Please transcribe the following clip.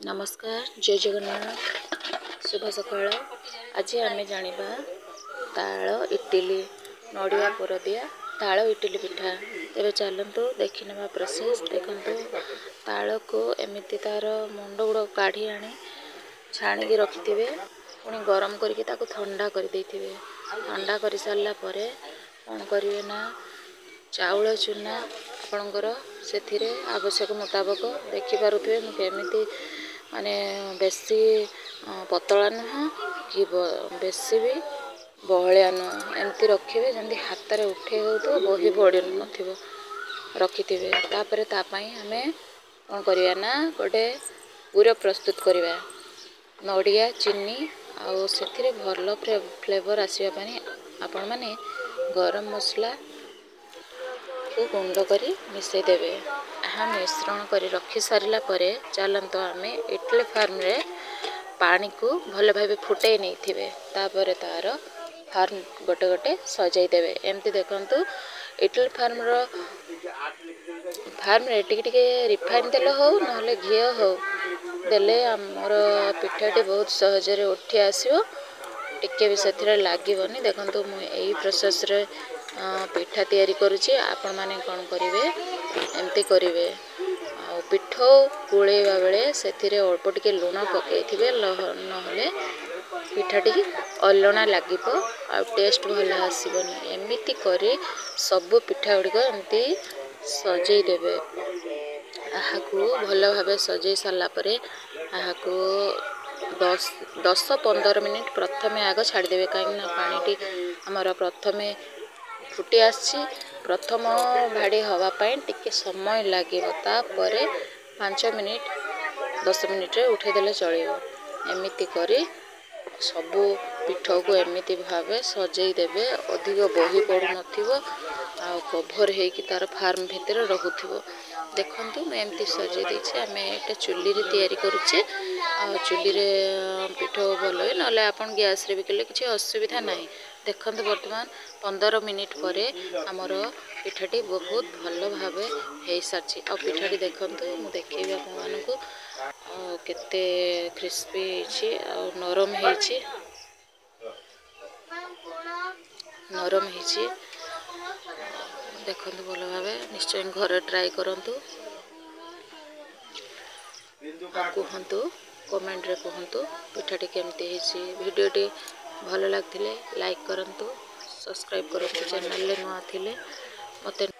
ନମସ୍କାର, ଜୟ ଜଗନ୍ନାଥ, ଶୁଭ ସକାଳ। ଆଜି ଆମେ ଜାଣିବା ତାଳ ଇଟିଲି, ନଡ଼ିଆ ପୁର ଦିଆ ତାଳ ଇଟିଲି ପିଠା। ତେବେ ଚାଲନ୍ତୁ ଦେଖିନେବା ପ୍ରୋସେସ୍। ଦେଖନ୍ତୁ, ତାଳକୁ ଏମିତି ତା'ର ମୁଣ୍ଡ ଗୁଡ଼ାକ କାଢ଼ି ଆଣି ଛାଣିକି ରଖିଥିବେ, ପୁଣି ଗରମ କରିକି ତାକୁ ଥଣ୍ଡା କରିଦେଇଥିବେ। ଥଣ୍ଡା କରିସାରିଲା ପରେ କ'ଣ କରିବେ ନା, ଚାଉଳ ଚୁନା ଆପଣଙ୍କର ସେଥିରେ ଆବଶ୍ୟକ ମୁତାବକ। ଦେଖିପାରୁଥିବେ ମୁଁ କେମିତି, ମାନେ ବେଶୀ ପତଳା ନୁହଁ କି ବେଶୀ ବି ବହଳିଆ ନୁହଁ, ଏମିତି ରଖିବେ ଯେମିତି ହାତରେ ଉଠେଇ ହେଉଥିବ, ବହି ପଡ଼ିନଥିବ ରଖିଥିବେ। ତାପରେ ତା ପାଇଁ ଆମେ କ'ଣ କରିବା ନା, ଗୋଟେ ପୁର ପ୍ରସ୍ତୁତ କରିବା, ନଡ଼ିଆ, ଚିନି, ଆଉ ସେଥିରେ ଭଲ ଫ୍ଲେଭର୍ ଆସିବା ପାଇଁ ଆପଣମାନେ ଗରମ ମସଲାକୁ ଗୁଣ୍ଡ କରି ମିଶାଇ ଦେବେ। ଏହା ମିଶ୍ରଣ କରି ରଖି ସାରିଲା ପରେ ଚାଲନ୍ତୁ ଆମେ ଇଟଲି ଫାର୍ମରେ ପାଣିକୁ ଭଲ ଭାବେ ଫୁଟାଇ ନେଇଥିବେ। ତାପରେ ତା'ର ଫାର୍ମ ଗୋଟେ ଗୋଟେ ସଜାଇ ଦେବେ ଏମିତି। ଦେଖନ୍ତୁ, ଇଟଲି ଫାର୍ମର ଫାର୍ମରେ ଟିକେ ଟିକେ ରିଫାଇନ୍ ତେଲ ହେଉ ନହେଲେ ଘିଅ ହେଉ ଦେଲେ ଆମର ପିଠାଟି ବହୁତ ସହଜରେ ଉଠି ଆସିବ, ଟିକେ ବି ସେଥିରେ ଲାଗିବନି। ଦେଖନ୍ତୁ, ମୁଁ ଏଇ ପ୍ରୋସେସ୍ରେ ପିଠା ତିଆରି କରୁଛି। ଆପଣମାନେ କ'ଣ କରିବେ, ଏମିତି କରିବେ। ଆଉ ପିଠ ଗୋଳେଇବା ବେଳେ ସେଥିରେ ଅଳ୍ପ ଟିକେ ଲୁଣ ପକାଇଥିବେ, ନହେଲେ ପିଠାଟି ଅଲଣା ଲାଗିବ ଆଉ ଟେଷ୍ଟ ଭଲ ଆସିବନି। ଏମିତି କରି ସବୁ ପିଠା ଗୁଡ଼ିକ ଏମିତି ସଜେଇ ଦେବେ। ଏହାକୁ ଭଲ ଭାବେ ସଜେଇ ସାରିଲା ପରେ ଏହାକୁ 10-15 ମିନିଟ୍ ପ୍ରଥମେ ଆଗ ଛାଡ଼ିଦେବେ, କାହିଁକିନା ପାଣିଟି ଆମର ପ୍ରଥମେ ଫୁଟି ଆସିଛି, ପ୍ରଥମ ଭାଡ଼ି ହେବା ପାଇଁ ଟିକେ ସମୟ ଲାଗିବ। ତାପରେ 5 ମିନିଟ୍ 10 ମିନିଟ୍ରେ ଉଠାଇଦେଲେ ଚଳିବ। ଏମିତି କରି ସବୁ ପିଠକୁ ଏମିତି ଭାବେ ସଜେଇ ଦେବେ, ଅଧିକ ବହି ପଡ଼ୁନଥିବ ଆଉ କଭର୍ ହେଇକି ତା'ର ଫାର୍ମ ଭିତରେ ରହୁଥିବ। ଦେଖନ୍ତୁ, ମୁଁ ଏମିତି ସଜେଇ ଦେଇଛି। ଆମେ ଏଇଟା ଚୁଲିରେ ତିଆରି କରୁଛେ, ଆଉ ଚୁଲିରେ ପିଠ ଭଲ ହୁଏ, ନହେଲେ ଆପଣ ଗ୍ୟାସ୍ରେ ବି କଲେ କିଛି ଅସୁବିଧା ନାହିଁ। ଦେଖନ୍ତୁ, ବର୍ତ୍ତମାନ 15 ମିନିଟ୍ ପରେ ଆମର ପିଠାଟି ବହୁତ ଭଲ ଭାବେ ହେଇସାରିଛି। ଆଉ ପିଠାଟି ଦେଖନ୍ତୁ, ମୁଁ ଦେଖେଇବି ଆପଣମାନଙ୍କୁ କେତେ କ୍ରିସ୍ପି ହେଇଛି ଆଉ ନରମ ହେଇଛି, ନରମ ହେଇଛି। ଦେଖନ୍ତୁ ଭଲ ଭାବେ, ନିଶ୍ଚୟ ଘରେ ଟ୍ରାଏ କରନ୍ତୁ ଆଉ କୁହନ୍ତୁ, କମେଣ୍ଟରେ କୁହନ୍ତୁ ପିଠାଟି କେମିତି ହେଇଛି। ଭିଡ଼ିଓଟି ଭଲ ଲାଗିଥିଲେ ଲାଇକ୍ କରନ୍ତୁ, ସବସ୍କ୍ରାଇବ୍ କରନ୍ତୁ ଚ୍ୟାନେଲରେ ନୂଆ ଥିଲେ। ମୋତେ